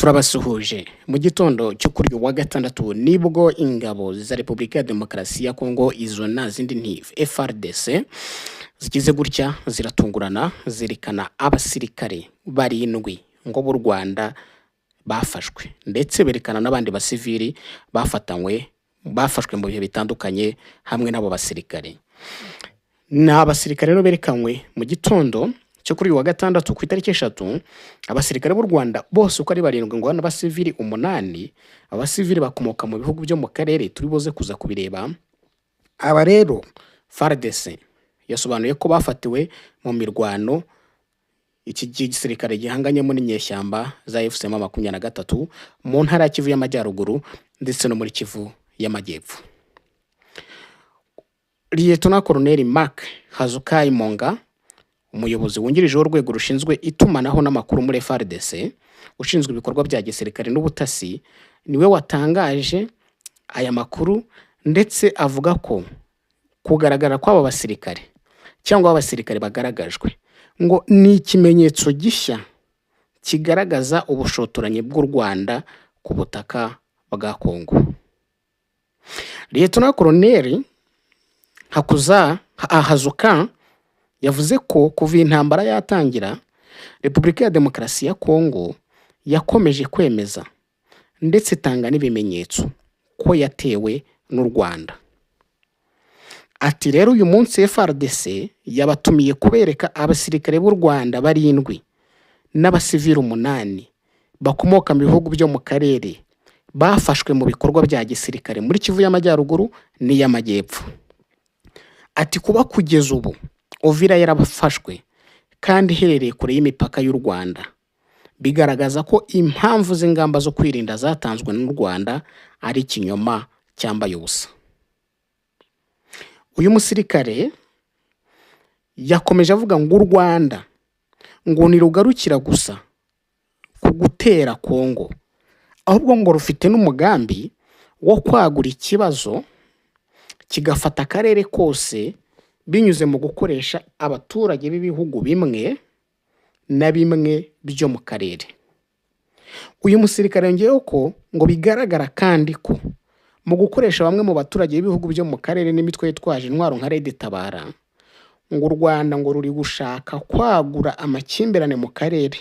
Turabasuhuje. Mu gitondo cyo kuri uyu wa gatandatu nibwo ingabo za Repubulika ya Demokarasi ya Kongo, izo nta zindi ni FARDC, zigize gutya ziratungurana zerekana abasirikare barindwi ngo b'u Rwanda bafashwe, ndetse berekana n'abandi basivili bafatanywe, bafashwe mu bihe bitandukanye hamwe n'abo basirikare. Ni abasirikare rero berekanywe mu gitondo cyo kuri uyu wa gatandatu ku itariki 3, abasirikare b'u Rwanda bose uko ari barindwi ngo n'abasivili umunani. Abasivili bakomoka mu bihugu byo mu karere, turi buze kuza kubireba. Aba rero FARDC yasobanuye ko bafatiwe mu mirwano iki gisirikare gihanganyemo n'inyeshyamba za AFC M 23 mu ntara ya Kivu y'Amajyaruguru ndetse no muri Kivu y'Amajyepfo. Liyetona Koloneli Mark Hazukai Monga, umuyobozi wungirije w'urwego rushinzwe itumanaho n'amakuru muri FARDC, ushinzwe ibikorwa bya gisirikare n'ubutasi, niwe watangaje aya makuru, ndetse avuga ko kugaragara kw'aba basirikare cyangwa abasirikare bagaragajwe ngo ni ikimenyetso gishya kigaragaza ubushotoranyi bw'u Rwanda ku butaka bwa Kongo. Liyetona Koloneli Hakuza Hazuka yavuze ko kuva iyi ntambara yatangira, Repubulika ya Demokarasi ya Kongo yakomeje kwemeza ndetse itanga n'ibimenyetso ko yatewe n'u Rwanda. Ati rero uyu munsi FARDC yabatumiye kubereka abasirikare b'u Rwanda barindwi n'abasivili umunani bakomoka mu bihugu byo mu karere bafashwe mu bikorwa bya gisirikare muri Kivu y'Amajyaruguru n'iy'Amajyepfo. Ati kuba kugeza ubu Uvira yarafashwe kandi iherereye kure y'imipaka y'u Rwanda, bigaragaza ko impamvu z'ingamba zo kwirinda zatanzwe n'u Rwanda ari ikinyoma cyambaye ubusa. Uyu musirikare yakomeje avuga ngo u Rwanda ngo ntirugarukira gusa ku gutera Kongo, ahubwo ngo rufite n'umugambi wo kwagura ikibazo kigafata akarere kose binyuze mu gukoresha abaturage b'ibihugu bimwe na bimwe byo mu karere. Uyu musirikare yongeyeho ko ngo bigaragara kandi ko mu gukoresha bamwe mu baturage b'ibihugu byo mu karere n'imitwe yitwaje intwaro nka Red Tabara, ngo u Rwanda ngo ruri gushaka kwagura amakimbirane mu karere,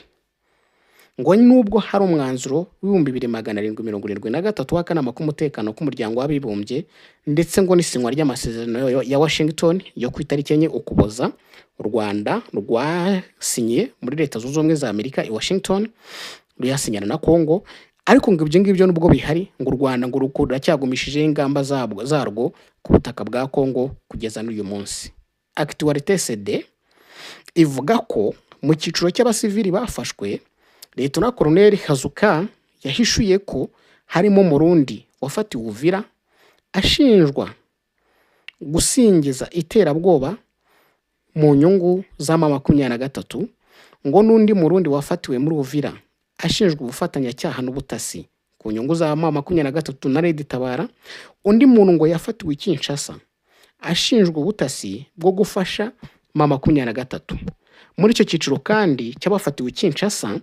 ngo nubwo hari umwanzuro w'2773 w'akanama k'umutekano k'umuryango w'abibumbye, ndetse ngo n'isinywa ry'amasezerano ya Washington yo ku itariki 4 Ukuboza u Rwanda rwasinye muri Leta Zunze Ubumwe za Amerika i Washington, ruyasinyana na Congo. Ariko ngo ibyo ngibyo nubwo bihari, ngo u Rwanda ngo ruracyagumishijeho ingamba zarwo ku butaka bwa Congo kugeza n'uyu munsi. Actualité CD ivuga ko mu cyiciro cy'abasivili bafashwe, Liyetona Koloneli Hazuka yahishuye ko harimo Umurundi wafatiwe Uvira ashinjwa gusingiza iterabwoba mu nyungu za M 23, ngo n'undi Murundi wafatiwe muri Uvira ashinjwa ubufatanyacyaha n'ubutasi ku nyungu za M 23 na Red Tabara. Undi muntu ngo yafatiwe i Kinshasa ashinjwa ubutasi bwo gufasha M 23. Muri icyo cyiciro kandi cy'abafatiwe i Kinshasa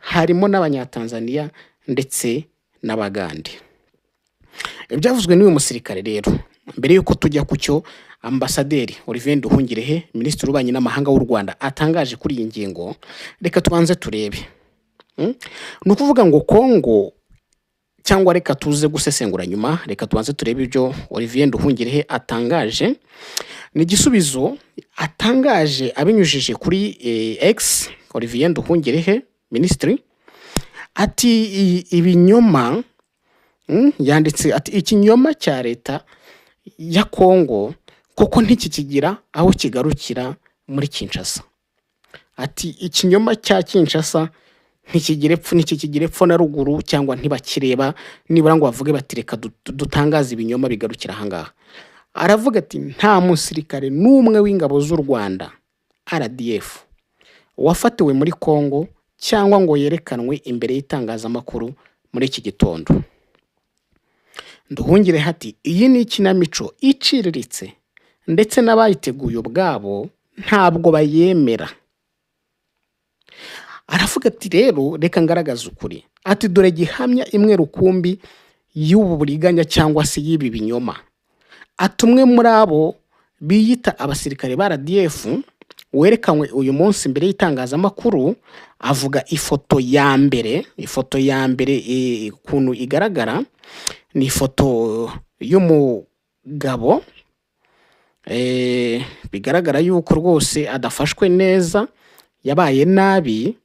harimo n'Abanyatanzaniya ndetse n'Abagande. Ibyavuzwe n'uyu musirikare rero, mbere y'uko tujya ku cyo Ambasaderi Olivier Nduhungirehe, Minisitiri w'Ububanyi n'Amahanga w'u Rwanda, atangaje kuri iyi ngingo, reka tubanze turebe. Ni ukuvuga ngo Kongo, cyangwa reka tuze gusesengura nyuma, reka tubanze turebe ibyo Olivier Nduhungirehe atangaje. Ni igisubizo atangaje abinyujije kuri X. Olivier Nduhungirehe Minisitiri ati ibinyoma, yanditse ati ikinyoma cya leta ya Kongo koko ntikikigira aho kigarukira muri Kinshasa. Ati ikinyoma cya Kinshasa ntikigira epfo, ntikikigira epfo na ruguru, cyangwa ntibakireba nibura ngo bavuge bati reka dutangaze ibinyoma bigarukira ahangaha. Aravuga ati nta musirikare n'umwe w'ingabo z'u Rwanda RDF wafatiwe muri Kongo cyangwa ngo yerekanwe imbere y'itangazamakuru muri iki gitondo. Nduhungirehe ati iyi ni ikinamico iciriritse, ndetse n'abayiteguye ubwabo ntabwo bayemera. Aravuga ati: "Rero reka ngaragaze ukuri." Ati: "Dore gihamya imwe rukumbi y'ubu buriganya cyangwa se y'ibi binyoma." Ati: "Umwe muri abo biyita abasirikare ba RDF werekanywe uyu munsi imbere y'itangazamakuru, avuga ifoto ya mbere. Ifoto ya mbere ukuntu igaragara ni ifoto y'umugabo bigaragara yuko rwose adafashwe neza, yabaye nabi.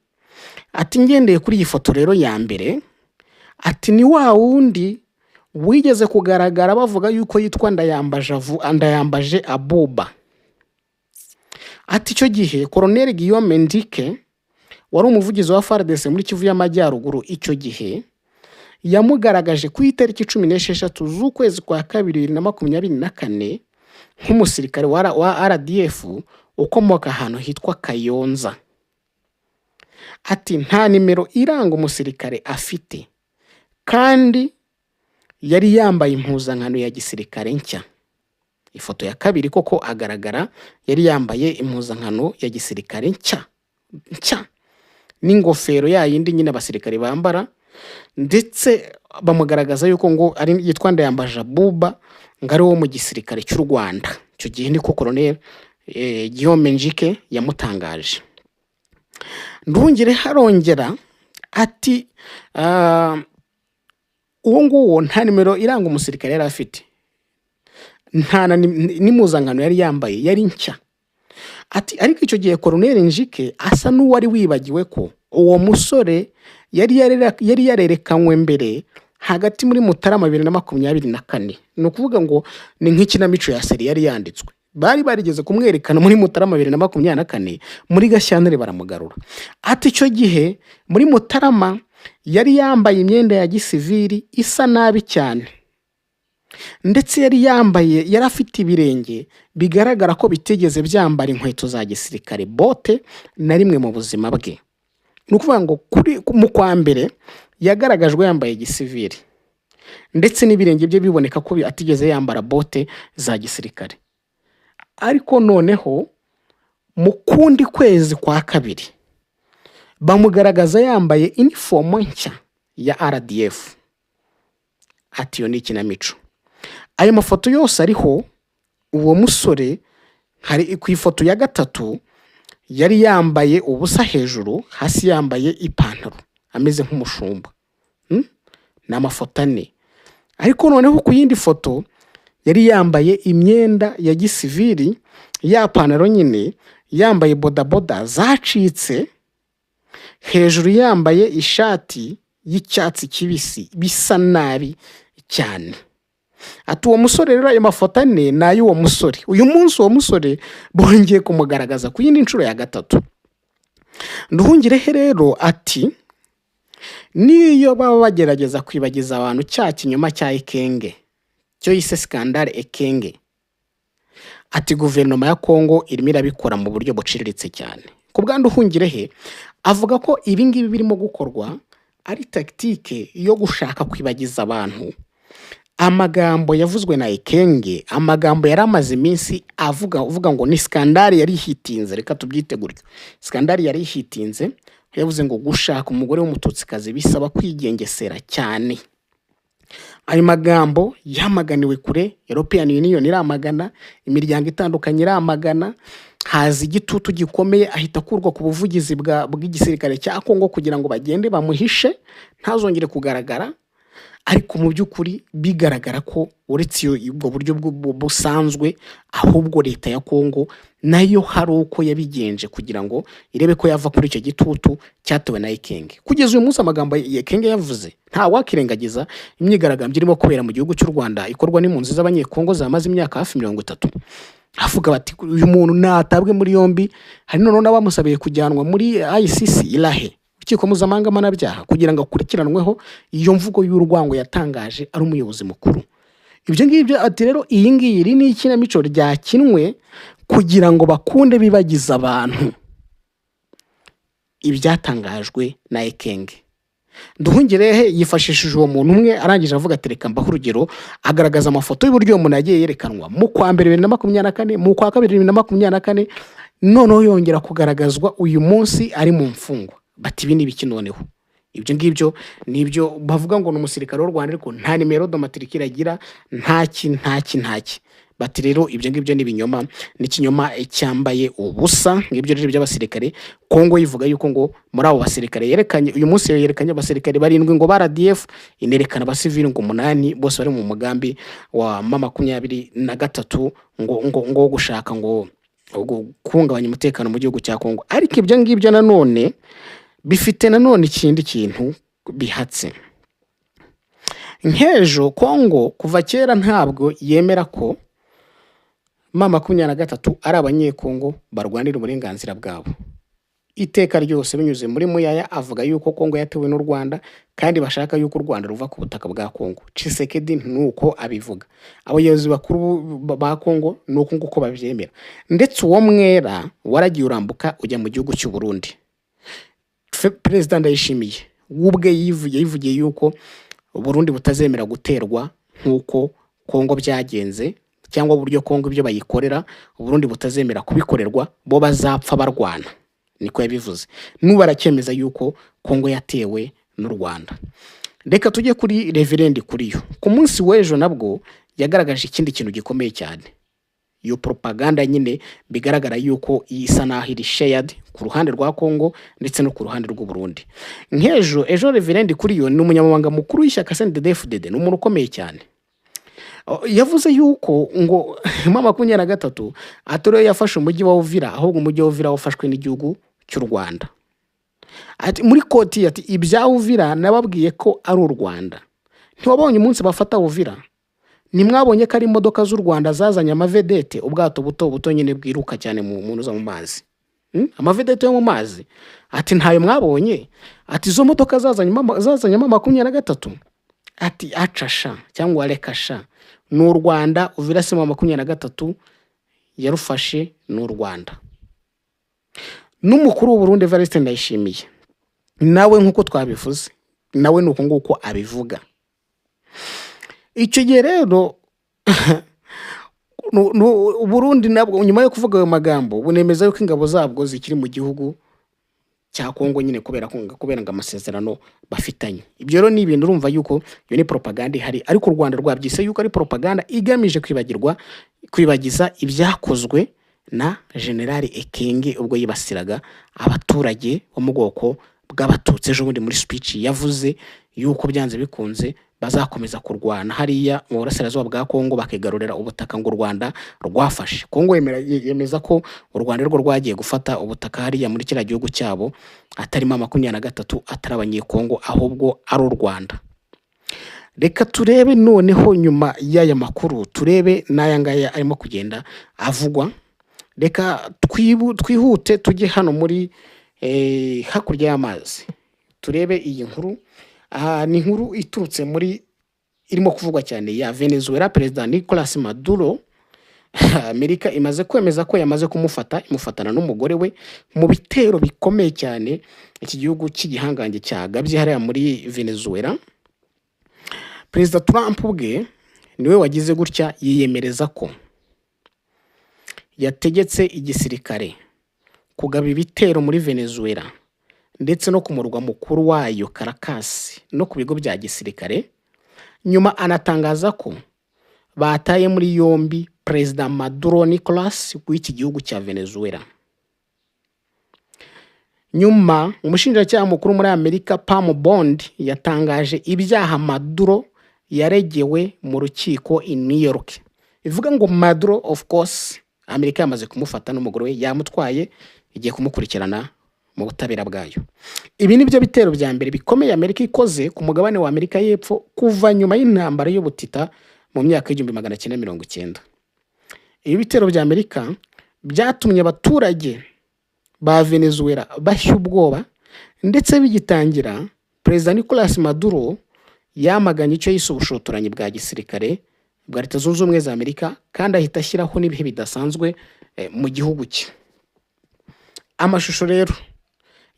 Ati: "Ngendeye kuri iyi foto rero ya mbere," ati, "ni wa wundi wigeze kugaragara bavuga yuko yitwa Ndayambaje Abuba." Ati: "Icyo gihe Colonel Guillaume Ndike, wari umuvugizi wa FARDC muri Kivu y'Amajyaruguru icyo gihe, yamugaragaje ku itariki 16 z'ukwezi kwa kabiri 2024 nk'umusirikare wa RDF ukomoka ahantu hitwa Kayonza." Ati: "Nta nimero iranga umusirikare afite, kandi yari yambaye impuzankano ya gisirikare nshya." Ifoto ya kabiri koko agaragara yari yambaye impuzankano ya gisirikare nshya nshya n'ingofero ya yindi nyine abasirikare bambara, ndetse bamugaragaza yuko ngo ari yitwa Ndayambaje Abuba, ngo ari uwo mu gisirikare cy'u Rwanda. Icyo gihe niko Colonel Guillaume Njike yamutangaje. Nduhungire harongera ati: "Uwo nguwo nta nimero iranga umusirikare yari afite, nta n'impuzankano yari yambaye yari nshya." Ati: "Ariko icyo gihe Colonel Njike asa n'uwari wibagiwe ko uwo musore yari yarerekanywe mbere hagati muri Mutarama 2024." Ni ukuvuga ngo ni nk'ikinamico ya série yari yanditswe. Bari barigeze kumwerekana muri Mutarama 2024, muri Gashyantare baramugarura. Ati: "Icyo gihe muri Mutarama yari yambaye imyenda ya gisivili isa nabi cyane, ndetse yari yambaye, yari afite ibirenge bigaragara ko bitigeze byambara inkweto za gisirikare, bote, na rimwe mu buzima bwe." Ni ukuvuga ngo kuri mu kwa mbere yagaragajwe yambaye gisivili, ndetse n'ibirenge bye biboneka ko atigeze yambara bote za gisirikare. Ariko noneho mu kundi kwezi kwa kabiri bamugaragaza yambaye inifomo nshya ya RDF. Ati: "Iyo ni ikinamico." Ayo mafoto yose ariho uwo musore. Hari ku ifoto ya gatatu yari yambaye ubusa hejuru, hasi yambaye ipantaro, ameze nk'umushumba. Ni amafoto ane. Ariko noneho ku yindi foto yari yambaye imyenda ya gisivili, ya pantaro nyine, yambaye bodaboda zacitse, hejuru yambaye ishati y'icyatsi kibisi, bisa nabi cyane. Ati: "Uwo musore rero, ayo mafoto ane ni ay'uwo musore. Uyu munsi uwo musore bongeye kumugaragaza ku yindi nshuro ya gatatu." Nduhungirehe rero ati: "Niyo baba bagerageza kwibagiza abantu cya kinyoma cya Ekenge," cyo yise scandale Ekenge, ati: "Guverinoma ya Kongo irimo irabikora mu buryo buciriritse cyane." Ku bwa Nduhungirehe, avuga ko ibi ngibi birimo gukorwa ari tactique yo gushaka kwibagiza abantu amagambo yavuzwe na Ekenge, amagambo yari amaze iminsi avuga ngo ni scandale yari ihitinze, reka tubyite gutyo, scandale yari ihitinze. Yavuze ngo gushaka umugore w'Umututsikazi bisaba kwigengesera cyane. Ayo magambo yamaganiwe kure, European Union iramagana, imiryango itandukanye iramagana, haza igitutu gikomeye, ahita akurwa ku buvugizi bw'igisirikare cya Kongo kugira ngo bagende bamuhishe ntazongere kugaragara. Ariko mu by'ukuri bigaragara ko uretse ubwo buryo busanzwe, ahubwo leta ya Kongo nayo hari uko yabigenje kugira ngo irebe ko yava kuri icyo gitutu cyatewe na Ekenge. Kugeza uyu munsi amagambo Ekenge yavuze nta wakirengagiza. Imyigaragambyo irimo kubera mu gihugu cy'u Rwanda ikorwa n'impunzi z'Abanyekongo zamaze imyaka hafi 30, avuga bati: "Uyu muntu natabwe muri yombi." Hari noneho n'abamusabiye kujyanwa muri ICC i La Haye, urukiko mpuzamahanga mpanabyaha, kugira ngo akurikiranweho iyo mvugo y'urwango yatangaje ari umuyobozi mukuru. Ibyo ngibyo, ati rero iyi ngiyi, iri ni ikinamico ryakinwe kugira ngo bakunde bibagize abantu ibyatangajwe na Ekenge. Nduhungirehe yifashishije uwo muntu umwe, arangije avuga ati: "Reka mbahe urugero." Agaragaza amafoto y'uburyo uwo muntu yagiye yerekanwa mu kwa mbere 2024, mu kwa kabiri 2024, noneho yongera kugaragazwa uyu munsi ari mu mfungwa. Bati: "Ibi ni ibiki noneho?" Ibyo ngibyo ni ibyo bavuga ngo ni umusirikare w'u Rwanda, ariko nta numéro de matricule agira, ntaki, ntaki, ntaki. Bati: "Rero ibyo ngibyo ni ibinyoma, ni ikinyoma cyambaye ubusa." Ngibyo rero by'abasirikare. Kongo yivuga yuko ngo muri abo basirikare yerekanye uyu munsi, yerekanye abasirikare barindwi ngo ba RDF, inerekana abasivili ngo umunani, bose bari mu mugambi wa M23 ngo wo gushaka ngo guhungabanya umutekano mu gihugu cya Kongo. Ariko ibyo ngibyo nanone bifite nanone ikindi kintu bihatse. Nk'ejo, Kongo kuva kera ntabwo yemera ko M23 ari Abanyekongo barwanira uburenganzira bwabo. Iteka ryose, binyuze muri Muyaya, avuga yuko Kongo yatewe n'u Rwanda kandi bashaka yuko u Rwanda ruva ku butaka bwa Kongo. Tshisekedi ni uko abivuga, abayobozi bakuru ba Kongo ni uko nguko babyemera. Ndetse uwo mwera waragiye urambuka ujya mu gihugu cy'u Burundi. Perezida Ndayishimiye we ubwe yivugiye yuko Burundi butazemera guterwa nk'uko Kongo byagenze, cyangwa uburyo Kongo ibyo bayikorera Uburundi butazemera kubikorerwa, bo bazapfa barwana, niko yabivuze. N'ubu aracyemeza yuko Kongo yatewe n'u Rwanda. Reka tujye kuri Reverend Kuriyo. Ku munsi w'ejo nabwo yagaragaje ikindi kintu gikomeye cyane. Iyo propaganda nyine bigaragara yuko isa naho iri shared ku ruhande rwa Kongo ndetse no ku ruhande rw'u Burundi. Nk'ejo ejo, Reverend Kuriyo ni umunyamabanga mukuru w'ishyaka CNDD-FDD, ni umuntu ukomeye cyane. Yavuze yuko ngo M23 atari yo yafashe umujyi wa Uvira, ahubwo umujyi wa Uvira wafashwe n'igihugu cy'u Rwanda. Ati muri quote, ati: "Ibya Uvira nababwiye ko ari u Rwanda. Ntiwabonye umunsi bafata Uvira? Ntimwabonye ko ari imodoka z'u Rwanda zazanye ama vedette, ubwato buto buto nyine bwiruka cyane mu munuza mu mazi? Ama vedette yo mu mazi." Ati: "Ntayo mwabonye?" Ati: "Izo modoka zazanyemo 23." Ati: "Acasha cyangwa reka sha, ni u Rwanda. Uvira si M23 yarufashe, ni u Rwanda." N'umukuru w'u Burundi Evariste Ndayishimiye nawe, nk'uko twabivuze, nawe ni uko nguko abivuga. Icyo gihe rero Uburundi nabwo, nyuma yo kuvuga ayo magambo, bunemeza yuko ingabo zabwo zikiri mu gihugu cya Kongo nyine, kubera ngo amasezerano bafitanye. Ibyo rero ni ibintu urumva yuko iyo ni propaganda ihari, ariko u Rwanda rwabyise yuko ari propaganda igamije kwibagiza ibyakozwe na General Ekenge ubwo yibasiraga abaturage bo mu bwoko bw'Abatutsi. Ejo bundi muri speech yavuze yuko byanze bikunze bazakomeza kurwana hariya mu burasirazuba bwa Kongo, bakigarurira ubutaka ngo u Rwanda rwafashe. Kongo yemeza ko u Rwanda rwo rwagiye gufata ubutaka hariya muri kiriya gihugu cyabo, atarimo 23, atari Abanyekongo, ahubwo ari u Rwanda. Reka turebe noneho nyuma y'aya makuru, turebe n'aya ngaya arimo kugenda avugwa. Reka twihute tujye hano muri hakurya y'amazi, turebe iyi nkuru. Aha ni inkuru iturutse muri irimo kuvugwa cyane ya Venezuela. Perezida Nicolas Maduro, Amerika imaze kwemeza ko yamaze kumufata, imufatana n'umugore we mu bitero bikomeye cyane iki gihugu cy'igihangange cyagabye hariya muri Venezuela. Perezida Trump ubwe niwe wagize gutya yiyemereza ko yategetse igisirikare kugaba ibitero muri Venezuela ndetse no ku murwa mukuru wayo Caracas no ku bigo bya gisirikare. Nyuma anatangaza ko bataye muri yombi Perezida Maduro Nicolas w'iki gihugu cya Venezuela. Nyuma umushinjacyaha mukuru muri Amerika Pam Bondi yatangaje ibyaha Maduro yaregewe mu rukiko i New York. Bivuga ngo Maduro, of course, Amerika yamaze kumufata n'umugore we, yamutwaye, igiye kumukurikirana mu butabera bwayo. Ibi ni byo bitero bya mbere bikomeye Amerika ikoze ku mugabane wa Amerika y'Epfo kuva nyuma y'intambara y'ubutita mu myaka y'1990. Ibi bitero bya Amerika byatumye abaturage ba Venezuela bashya ubwoba. Ndetse bigitangira, Perezida Nicolas Maduro yamaganye icyo yise ubushotoranyi bwa gisirikare bwa Leta Zunze Ubumwe za Amerika, kandi ahita ashyiraho n'ibihe bidasanzwe mu gihugu cye. Amashusho rero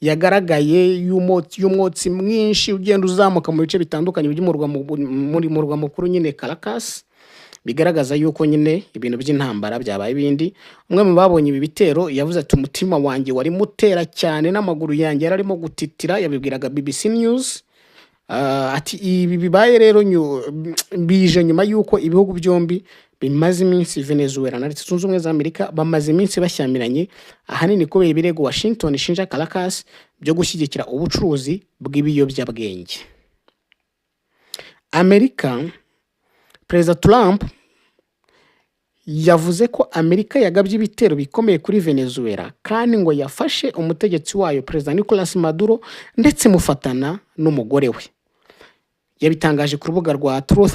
yagaragaye y'umwotsi mwinshi ugenda uzamuka mu bice bitandukanye by'umurwa muri murwa mukuru nyine Caracas. Bigaragaza yuko nyine ibintu by'intambara byabaye ibindi. Umwe mu babonye ibi bitero yavuze ati: "Umutima wanjye warimo utera cyane, n'amaguru yanjye yari arimo gutitira." Yabibwiraga BBC News. Ati ibi bibaye rero bije nyuma y'uko ibihugu byombi bimaze iminsi, Venezuela na Leta Zunze Ubumwe za Amerika, bamaze iminsi bashyamiranye, ahanini kubera ibirego Washington ishinja Caracas byo gushyigikira ubucuruzi bw'ibiyobyabwenge. Amerika, Perezida Trump yavuze ko Amerika yagabye ibitero bikomeye kuri Venezuela, kandi ngo yafashe umutegetsi wayo, Perezida Nicolas Maduro, ndetse mufatana n'umugore we. Yabitangaje ku rubuga rwa Truth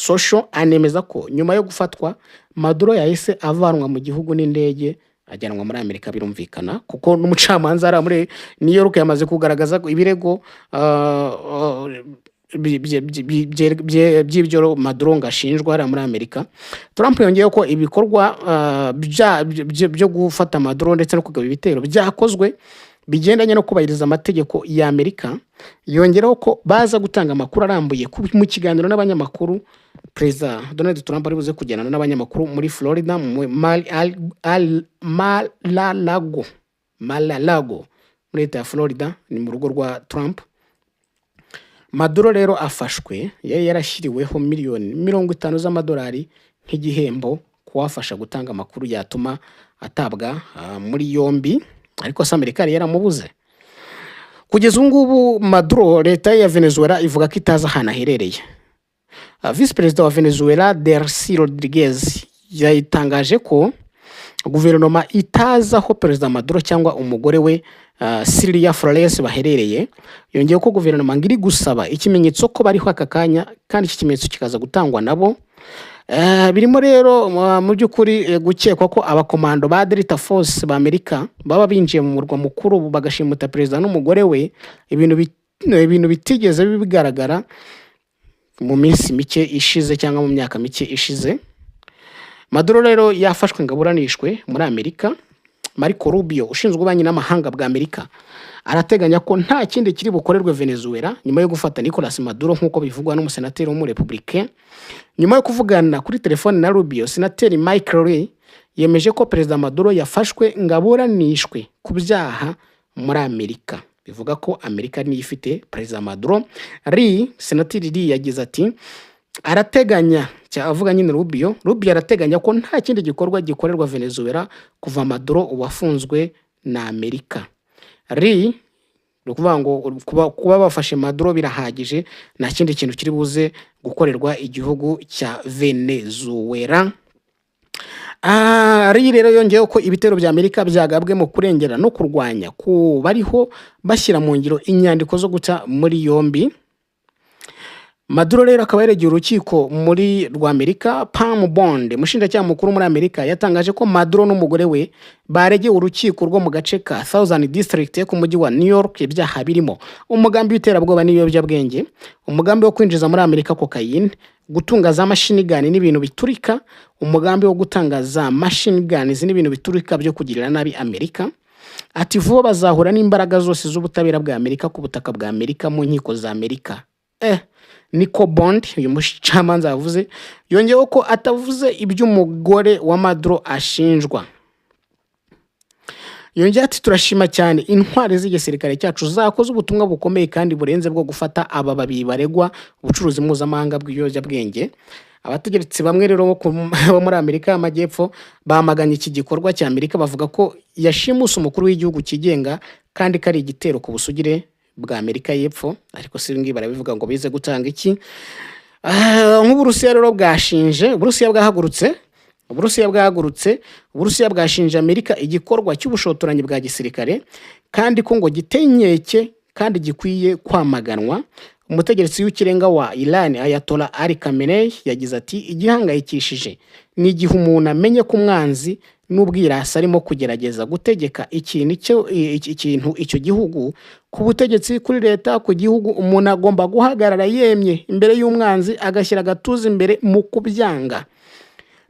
Social, anemeza ko nyuma yo gufatwa Maduro yahise avanwa mu gihugu n'indege ajyanwa muri Amerika. Birumvikana, kuko n'umucamanza hariya muri New York yamaze kugaragaza ko ibirego by'ibyo Maduro ngo ashinjwa hariya muri Amerika. Trump yongeyeho ko ibikorwa byo gufata Maduro ndetse no kugaba ibitero byakozwe bigendanye no kubahiriza amategeko ya Amerika. Yongeraho ko baza gutanga amakuru arambuye mu kiganiro n'abanyamakuru Perezida Donald Trump ari buze kugirana n'abanyamakuru muri Florida, mu Mar-a-Lago, muri leta ya Florida, ni mu rugo rwa Trump. Maduro rero afashwe yari yarashyiriweho miliyoni 50 z'amadolari nk'igihembo kuwafasha gutanga amakuru yatuma atabwa muri yombi, ariko se Amerika yari yaramubuze. Kugeza ubu ngubu Maduro, leta ya Venezuela ivuga ko itazi ahantu aherereye. Visi Perezida wa Venezuela Delcy Rodriguez yatangaje ko guverinoma itazi aho Perezida Maduro cyangwa umugore we Cilia Flores baherereye. Yongeye ko guverinoma ngo iri gusaba ikimenyetso ko bariho aka kanya, kandi iki kimenyetso kikaza gutangwa nabo. Birimo rero mu by'ukuri gukekwa ko abakomando ba Delta Force ba Amerika baba binjiye mu murwa mukuru bagashimuta perezida n'umugore we, ibintu bitigeze bigaragara mu minsi mike ishize cyangwa mu myaka mike ishize. Maduro rero yafashwe ngo aburanishwe muri Amerika. Marco Rubio, ushinzwe ububanyi n'amahanga bwa Amerika, arateganya ko nta kindi kiri bukorerwe Venezuela nyuma yo gufata Nicolas Maduro, nk'uko bivugwa n'umusenateri w'umurepublicain. Nyuma yo kuvugana kuri telefone na Rubio, Senateri Mike Lee yemeje ko Perezida Maduro yafashwe ngo aburanishwe ku byaha muri Amerika. Bivuga ko Amerika niyo ifite Perezida Maduro. Lee, Senateri Lee yagize ati: "Arateganya," avuga nyine Rubio, Rubio arateganya ko nta kindi gikorwa gikorerwa Venezuela kuva Maduro uwafunzwe na Amerika. Lee, ni ukuvuga ngo kuba bafashe Maduro birahagije, nta kindi kintu kiri buze gukorerwa igihugu cya Venezuela. Lee rero yongeyeho ko ibitero bya Amerika byagabwe mu kurengera no kurwanya ku bariho bashyira mu ngiro inyandiko zo guta muri yombi. Maduro rero akaba yaregeye urukiko muri rwa Amerika. Pam Bond, umushinjacyaha mukuru muri Amerika, yatangaje ko Maduro n'umugore we baregeye urukiko rwo mu gace ka Southern District ku mujyi wa New York ibyaha birimo umugambi w'iterabwoba n'ibiyobyabwenge, umugambi wo kwinjiza muri Amerika kokayine, gutunga za machine gun n'ibintu biturika, umugambi wo gutanga za machine guns n'ibintu biturika byo kugirira nabi Amerika. Ati: "Vuba bazahura n'imbaraga zose z'ubutabera bwa Amerika ku butaka bwa Amerika, mu nkiko za Amerika." Niko Bond, uyu mucamanza, yavuze. Yongeyeho ko atavuze iby'umugore wa Maduro ashinjwa. Yongeye ati: "Turashima cyane intwari z'igisirikare cyacu zakoze ubutumwa bukomeye kandi burenze bwo gufata aba babiri baregwa ubucuruzi mpuzamahanga bw'ibiyobyabwenge." Abategetsi bamwe rero bo muri Amerika y'Amajyepfo bamaganye iki gikorwa cya Amerika, bavuga ko yashimuse umukuru w'igihugu cyigenga kandi ko ari igitero ku busugire bwa Amerika y'Epfo. Ariko si ibi ngibi barabivuga ngo bize gutanga iki? Nk'Uburusiya rero bwashinje, Uburusiya bwahagurutse, Uburusiya bwashinje Amerika igikorwa cy'ubushotoranyi bwa gisirikare, kandi ko ngo giteye inkeke kandi gikwiye kwamaganwa. Umutegetsi w'ikirenga wa Iran, Ayatollah Ali Khamenei, yagize ati: "Igihangayikishije ni igihe umuntu amenye ko umwanzi n'ubwirasi arimo kugerageza gutegeka ikintu icyo gihugu ku butegetsi, kuri leta, ku gihugu. Umuntu agomba guhagarara yemye imbere y'umwanzi, agashyira agatuza imbere mu kubyanga."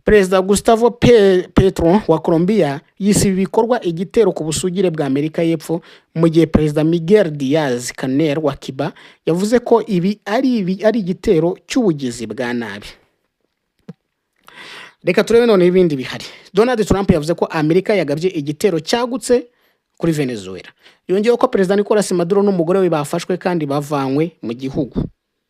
Perezida Gustavo Petro wa Colombia yise ibi bikorwa igitero ku busugire bwa Amerika y'Epfo, mu gihe Perezida Miguel Diaz Canel wa Cuba yavuze ko ibi ari igitero cy'ubugizi bwa nabi. Reka turebe none ibindi bihari. Donald Trump yavuze ko Amerika yagabye igitero cyagutse kuri Venezuela. Yongeyeho ko Perezida Nicolas Maduro n'umugore we bafashwe kandi bavanywe mu gihugu,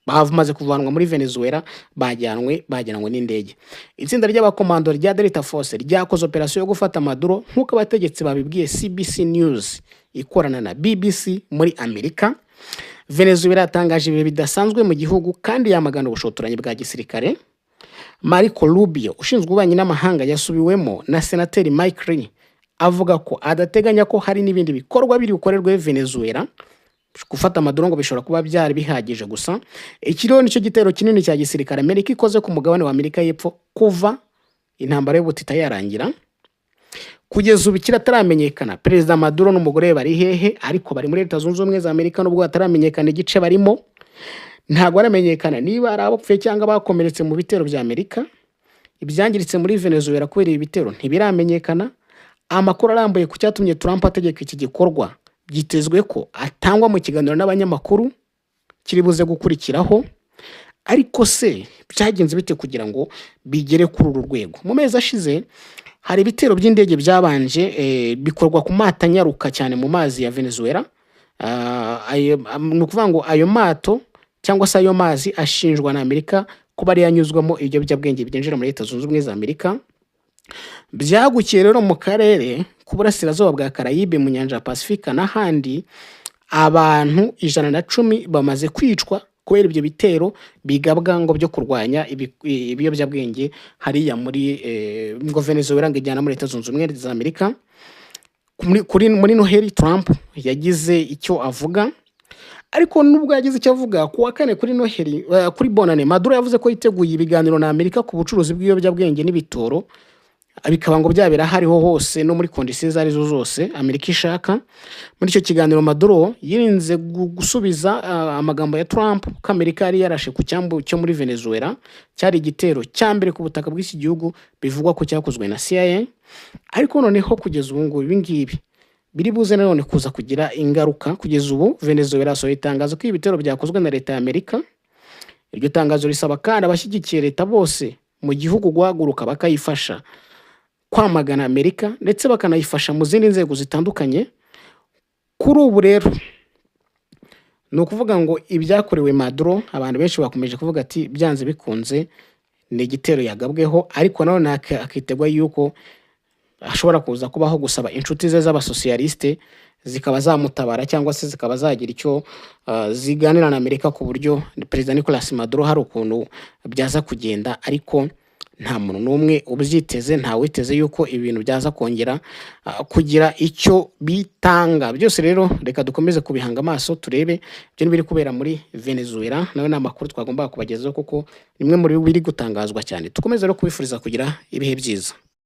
bamaze kuvanwa muri Venezuela, bajyanwe n'indege. Itsinda ry'abakomando rya Delta Force ryakoze operasiyo yo gufata Maduro, nk'uko abategetsi babibwiye CBC News ikorana na BBC muri Amerika. Venezuela yatangaje ibihe bidasanzwe mu gihugu kandi yamagana ubushotoranyi bwa gisirikare. Marco Rubio ushinzwe ububanyi n'amahanga yasubiwemo na Senateri Mike Lee, avuga ko adateganya ko hari n'ibindi bikorwa biri bukorerwe Venezuela. Gufata Maduro ngo bishobora kuba byari bihagije gusa. Iki rero nicyo gitero kinini cya gisirikare Amerika ikoze ku mugabane wa Amerika y'Epfo kuva intambara y'ubutita yarangira. Kugeza ubu kirataramenyekana Perezida Maduro n'umugore we bari hehe, ariko bari muri Leta Zunze Ubumwe za Amerika, nubwo hataramenyekana igice barimo. Ntabwo haramenyekana niba ari abapfuye cyangwa bakomeretse mu bitero bya Amerika. Ibyangiritse muri Venezuela kubera ibi bitero ntibiramenyekana. Amakuru arambuye ku cyatumye Trump ategeka iki gikorwa byitezwe ko atangwa mu kiganiro n'abanyamakuru kiri buze gukurikiraho. Ariko se byagenze bite kugira ngo bigere kuri uru rwego? Mu mezi ashize hari ibitero by'indege byabanje bikorwa ku mato anyaruka cyane mu mazi ya Venezuela. Ni ukuvuga ngo ayo mato cyangwa se ayo mazi ashinjwa na Amerika kuba ariyo anyuzwamo ibiyobyabwenge byinjira muri Leta Zunze Ubumwe za Amerika. Byagukiye rero mu karere k'uburasirazuba bwa Karayibe, mu nyanja ya Pasifika n'ahandi. Abantu 110 bamaze kwicwa kubera ibyo bitero bigabwa ngo byo kurwanya ibiyobyabwenge hariya muri ngo Venezuela ngo ijyana muri Leta Zunze Ubumwe za Amerika. Muri Noheli Trump yagize icyo avuga, ariko nubwo yagize icyo avuga ku wa kane kuri Noheli, kuri Bonane, Maduro yavuze ko yiteguye ibiganiro na Amerika ku bucuruzi bw'ibiyobyabwenge n'ibitoro, bikaba ngo byabera aho ariho hose no muri conditions izo arizo zose Amerika ishaka. Muri icyo kiganiro Maduro yirinze gusubiza amagambo ya Trump ko Amerika yari yarashe ku cyambu cyo muri Venezuela. Cyari igitero cya mbere ku butaka bw'iki gihugu bivugwa ko cyakozwe na CIA. Ariko noneho kugeza ubu ngubu ibi ngibi biri buze nanone kuza kugira ingaruka. Kugeza ubu Venezuela yasohoye itangazo ko ibitero byakozwe na leta ya Amerika. Iryo tangazo risaba kandi abashyigikiye leta bose mu gihugu guhaguruka bakayifasha kwamagana Amerika, ndetse bakanayifasha mu zindi nzego zitandukanye. Kuri ubu rero ni ukuvuga ngo ibyakorewe Maduro, abantu benshi bakomeje kuvuga ati byanze bikunze ni igitero yagabweho, ariko nanone hakitegwa yuko hashobora kuza kubaho gusaba inshuti ze z'abasosiyalisite zikaba zamutabara cyangwa se zikaba zagira icyo ziganira na Amerika ku buryo Perezida Nicolas Maduro hari ukuntu byaza kugenda. Ariko nta muntu n'umwe ubyiteze, ntawiteze yuko ibintu byaza kongera kugira icyo bitanga. Byose rero reka dukomeze kubihanga amaso turebe ibyo biri kubera muri Venezuela. Nawe ni amakuru twagombaga kubagezaho kuko nimwe muri biri gutangazwa cyane. Dukomeze rero kubifuriza kugira ibihe byiza.